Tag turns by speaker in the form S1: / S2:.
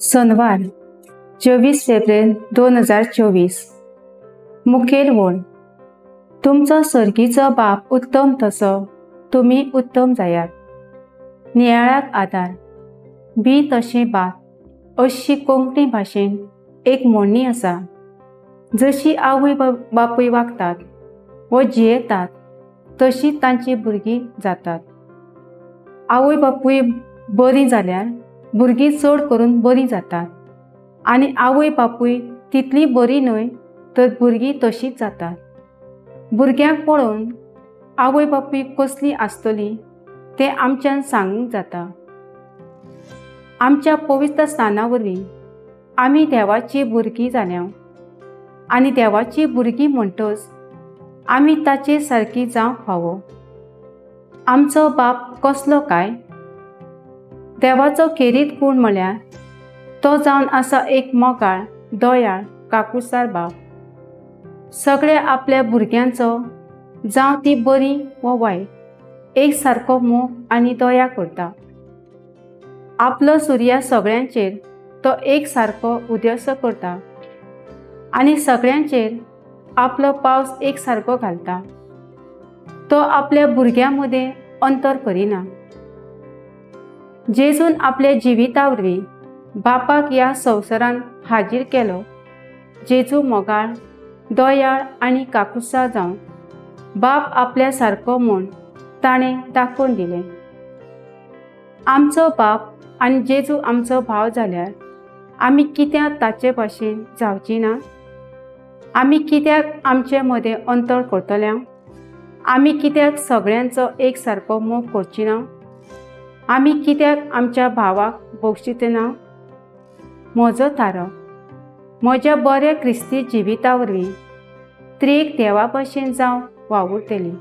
S1: सोनवार 24 एप्रिल 2024. मुखेल वळ. तुमचो सर्गीचो बाप उत्तम तसो तुमी उत्तम जायात. नियाळाक आदार. बी तशें बात अशी कोंकणी भाशेन एक म्हणणी आसा. जशी आवय बापूय वागतात वो जियेतात तशी तांची भुरगीं जातात. आवय बापूय बरीं जाल्यार भुरगीं चड करून बरीं जातात आनी आवय बापूय तितली बरी न्हय तर भुरगीं तशींच जातात. भुरग्यांक पळोवन आवय बापूय कसली आसतली तें आमच्यान सांगूंक जाता. आमच्या पवित्र स्थाना वरवीं आमी देवाची भुरगीं जाल्या आनी देवाची भुरगीं म्हणटच आमी ताचे सारकी जावंक फावो. आमचो बाप कसलो काय? देवाचो खेरीत गूण म्हळ्यार तो जावन आसा एक मोगाळ, दयाळ, काकुळसार बाप. सगळे आपल्या भुरग्यांचो, जावं ती बरी वा वायट, एक सारको मोग आनी दया करता. आपलो सुर्या सगळ्यांचेर तो एक सारको उद्देश करता आनी सगळ्यांचेर आपलो पावस एक सारको घालता. तो आपल्या भुरग्यां मदें अंतर करिना. जेजून आपल्या जिविता वरवीं बापाक ह्या संवसारान हाजीर केलो. जेजू मोगाळ, दयाळ आनी काकुळसार जावन बाप आपल्या सारको म्हूण ताणें दाखोवन दिलें. आमचो बाप आनी जेजू आमचो भाव जाल्यार आमी कित्याक ताचे भाशेन जावची ना? आमी कित्याक आमचे मदें अंतर करतले? आमी कित्याक सगळ्यांचो एक सारको मोग करची ना? आमी कित्याक आमच्या भावाक बक्षिते ना? म्हजो थारो म्हज्या बऱ्या क्रिस्ती जिविता वरवीं त्रिएक देवा भाशेन जावं वावुरतली.